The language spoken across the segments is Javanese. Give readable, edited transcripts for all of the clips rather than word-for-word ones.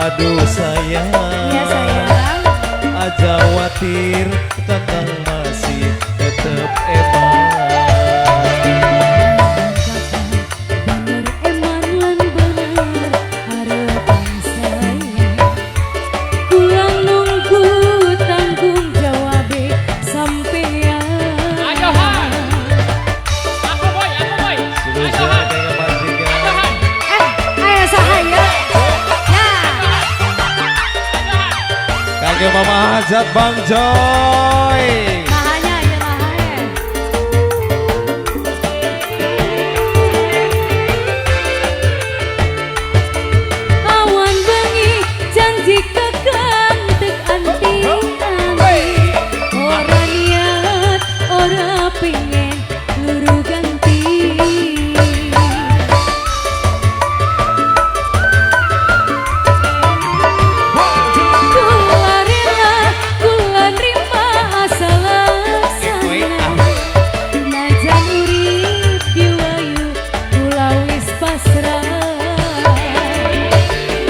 Aduh sayang. Iya, sayang. Aja khawatir, kakang masih tetep eman. Bener eman lan bener harapan saya. Kula nunggu tanggung jawab sampean. Ayo Han. Aku boy, aku boy. Ayo Spesial Han. kangge majikan. Ayo Han. Eh, ayo sahaya. Ya. Kangge Mama Hajat, Bang Joy. Mahanya ya mahanya. Awan bengi janji kakang tek anti-anti. Ora niat, ora pengen luru ganti. Kula rela, kula nrima asal laksana. Najan urip diwayu, kula wis pasrah.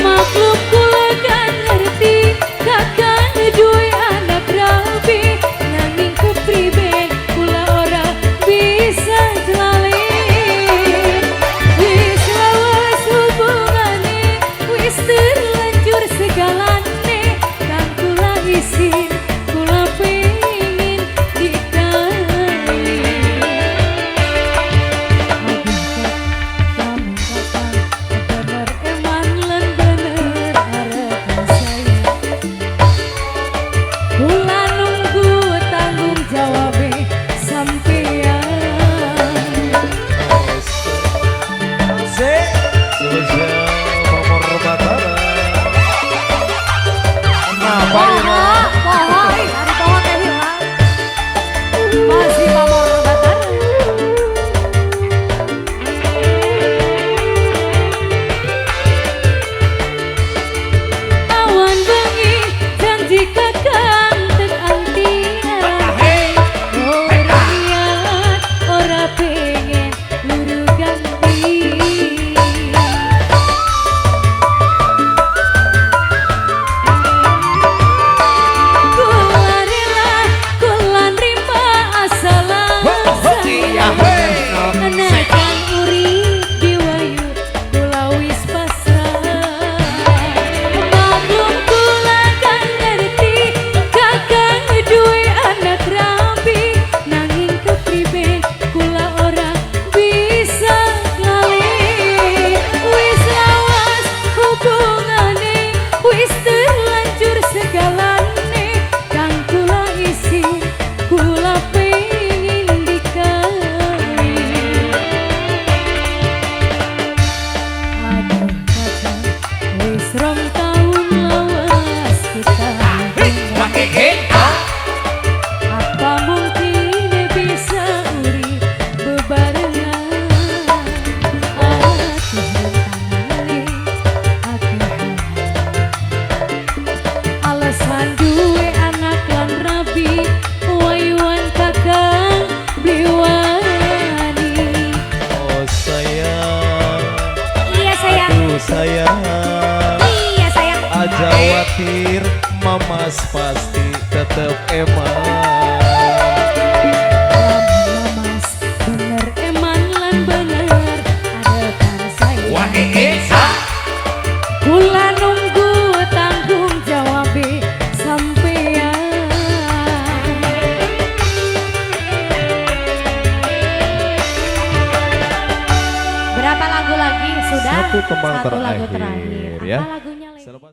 Maklum kula kan ngerti kakang duwe anak rabi, nanging kepribe kula ora bisa lali. Wis lawas hubungane, wis terlanjur segalane, kang kula isin, kula pengin dikawin. Aduh lamun kakang bener eman lan bener harapan saya. Kula nunggu tanggung jawab sampean. Spesial Pamor Batara. Kenapa ini? Poho, poho, ih, ari poho teh hilang. Masih pamor Batara. Awan bengi janji kakang tek anti-anti. Ora niat, ora pengen luru ganti. Kula rela, kula nrima asal laksana. Najan urip diwayu, kula wis pasrah. Maklum kula kan ngerti kakang duwe anak rabi, nanging kepribe kula ora bisa lali. Wis lawas hubungane, wis terlanjur segalane, kang kula isin, kula pengin dikawin. Aduh kakang, wis 2 tahun lawas kita hubungan. Apa mungkin bisa urip bebarengan? Akeh rentangane, akeh alasan duwe anak lan rabi, wayuan kakang beli wani. Oh sayang. Iya sayang. Aduh sayang. Iya sayang. Aja khawatir, mamas pasti tetep eman. Lamun Mas bener eman lan bener harapan saya. Kula nunggu tanggung jawab sampean. Berapa lagu lagi? Sudah? Satu tembang Satu lagu terakhir, terakhir. Ya. Apa lagunya, Le? Selepas